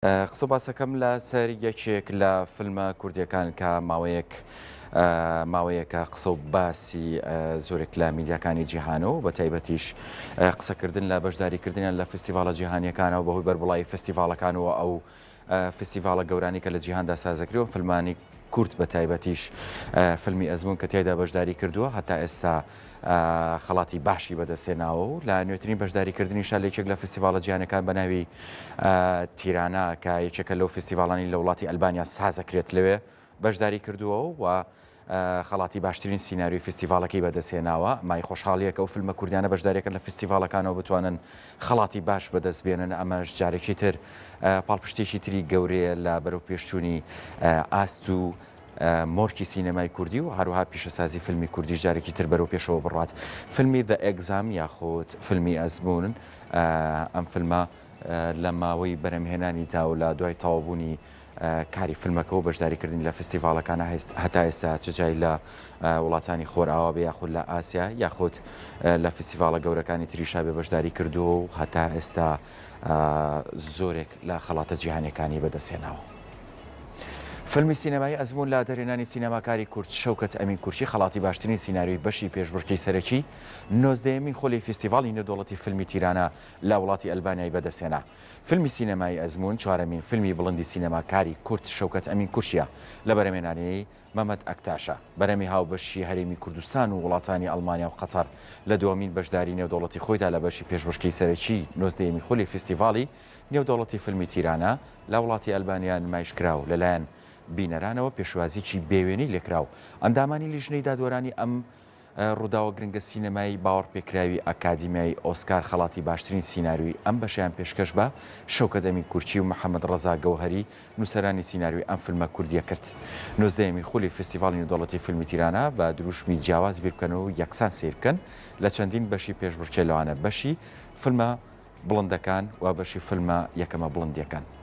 قسە باسەکەم لە سەر یەکێک لە فیلمە کوردیەکان کە ماوەیەک ماوەیەکە قسە و باسی زۆرێک لە میدیاکانی جیهانەوە بە تایبەتیش قسەکردن لە بەشداریکردنیان لە فستیڤاڵە جیهانیەکانەوە بەهۆی بەربڵایی فستیڤاڵەکانەوە ئەو فستیڤاڵە گەورانی کە لە جیهاندا سازەکرێ و فیلمانی کورد بە تایبەتیش فیلمی ئەزموون کە تیایدا بەشداری کردووە هەتا ئێستا خەڵاتی باشی بەدەستهێناوە و لە نوێترین بەشداریکردنیشا لە یەکێک لە فستیڤاڵە جیهانیەکان بە ناوی تیرانا کە یەکێکە لەو فستیڤاڵانی لە وڵاتی ئەلبانیا سازەکرێت لەوێ بەشداری کردووە و خەڵاتی باشترین سیناریۆی فستیڤاڵەکەی بەدەستهێناوە. مای خۆشحاڵییە کە ئەو فیلمە کوردیانە بەشداریەکەن لە فستیڤاڵەکانەوە بتوانن خەڵاتی باش بەدەست بێنن، ئەمەش جارێکی تر پاڵپشتێکی تری گەورەیە لە بەرەوپێشچوونی ئاست و مۆرکی سینەمای کوردی و هەروەها پیشەسازی فیلمی کوردیش جارێکی تر بەرەو پێشەوە بڕوات. فیلمی The Exam یاخود فیلمی ئەزموون ئەم فیلمە لە ماوەی بەرهەمهێنانیدا و لە دوای تەواوبوونی کاری فیلمەکە و بەشداریکردنی لە فستیڤاڵەکانە هەتا ئێستا چ جای لە وڵاتانی خۆرئاوا بێ یاخود لە ئاسیا یاخود لە فستیڤاڵە گەورەکانی تریشا بێ بەشداری کردووە و هەتا ئێستا زۆرێک لە خەڵاتە جیهانیەکانی بەدەستهێناوە. فیلمی سینەمایی ئەزموون لە دەرهێنانی سینەماکاری کورد شەوکەت ئەمین کورچی خەڵاتی باشترین سیناریۆی بەشی پێشبڕکێی سەرەکی نۆزدەیەمین خولی فیستیڤاڵی نێودەوڵەتی فیلمی تیرانا لە وڵاتی ئەلبانیای بەدەستهێنا. فیلمی سینەمایی ئەزموون چوارەمین فیلمی بڵندی سینەماکاری کورد شەوکەت ئەمین کورچییە لە بەرهەمهێنانی مەمەد ئەکتاشە. بەرهەمی هاوبەشی هەرێمی کوردستان و وڵاتانی ئەڵمانیا و قەتەر لە دووەمین بەشداری نێودەوڵەتی خۆیدا لە بەشی پێشبڕکێی سەرەکی نۆزدەیەمین خولی فیستیڤاڵی نێودەوڵەتی فیلمی تیرانا لە وڵاتی ئەلبانیا نمایشکرا و لەلایەن بینەرانەوە پێشوازیی بێوێنەی لێکرا و ئەندامانی لیژنەی دادوەرانی ئەم ڕووداوە گرنگە سینەمایی باوەڕپێکراوی ئەکادیمیای ئۆسکار خەڵاتی باشترین سیناریۆی ئەم بەشەیان پێشکەش بە شەوکەت ئەمین کورچی و محەمەد ڕەزا گەوهەری نووسەرانی سیناریۆی ئەم فیلمە کوردییە کرد. نۆزدەیەمین خولی فستیڤاڵی نێودەوڵەتی فیلمی تیرانا بە دروشمی جیاواز بیر بکەنەوە و یەکسان سەیر بکەن لە چەندین بەشی پێشبڕکێ لەوانە بەشی فیلمە بڵندەکان و بەشی فیلمە یەکەمە بڵندییەکان.